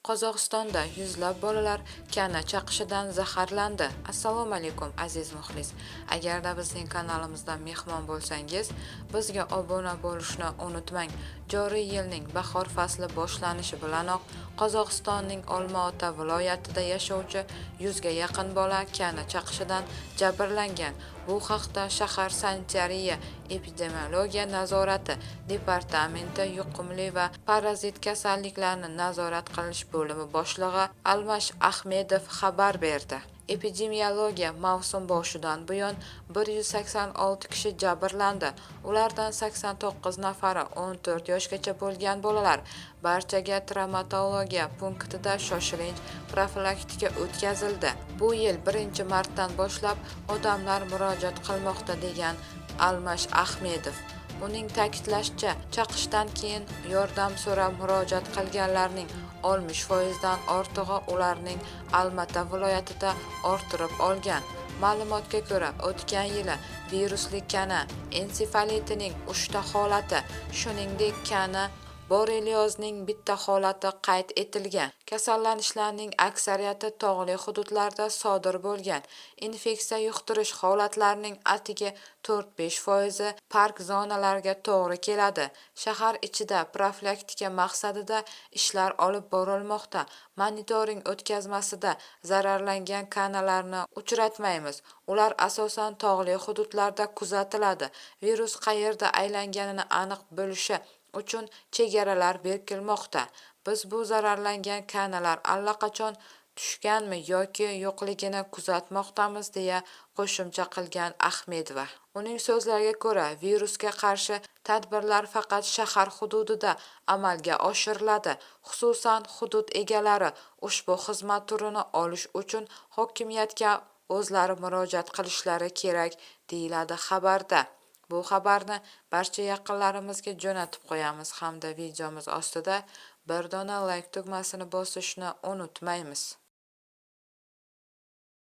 Qozog'istonda yuzlab bolalar kana chaqishidan zaharlandi. Assalomu alaykum, aziz muxlis. Agarda bizning kanalimizda mehmon bo'lsangiz, bizga obuna bo'lishni unutmang. Joriy yilning bahor fasli boshlanishi bilanoq Qozog'istonning Olmaota viloyatida yashovchi 100 ga yaqin bola kana chaqishidan jabrlangan. Bu haqda shahar sanitariya epidemiologiya nazorati departamenti yuqumli va parazit kasalliklarni nazorat qilish bo'limi boshlig'i Almash Ahmedov xabar berdi. Epidemiologiya mavsum boshidan buyon 186 kishi jabrlandi. Ulardan 89 nafari 14 yoshgacha bo'lgan bolalar. Barchaga travmatologiya punktida shoshilinch profilaktika o'tkazildi. Bu yil 1-martdan boshlab odamlar murojaat qilmoqda, degan Almash Ahmedov. Uning ta'kidlashicha, chaqishdan keyin yordam so'rab murojaat qilganlarning 60% dan ortig'i ularning Almata viloyatida orttirib olgan. Ma'lumotga ko'ra, o'tgan yili virusli kana ensefalitining 3 ta holati, shuningdek, kana borreliozning bitta holati qayd etilgan. Kasallanishlarning aksariyati tog'li hududlarda sodir bo'lgan. Infeksiya yuqtirish holatlarining atigi 4-5% park zonalariga to'g'ri keladi. Shahar ichida profilaktika maqsadida ishlar olib borilmoqda. Monitoring o'tkazmasida zararlangan kanalarni uchratmaymiz. Ular asosan tog'li hududlarda kuzatiladi. Virus qayerda aylanganini aniq bilishi uchun chegaralar berkilmoqda. Biz bu zararlangan kanalar allaqachon tushganmi yoki yo'qligini kuzatmoqdamiz, deya qo'shimcha qilgan Ahmedova. Uning so'zlariga ko'ra, virusga qarshi tadbirlar faqat shahar hududida amalga oshiriladi. Xususan, hudud egalari ushbu xizmat turini olish uchun hokimiyatga o'zlari murojaat qilishlari kerak, deyiladi xabarda. Bu xabarni barcha yaqinlarimizga jo'natib qo'yamiz hamda videomiz ostida bir dona like tugmasini bosishni unutmaymiz.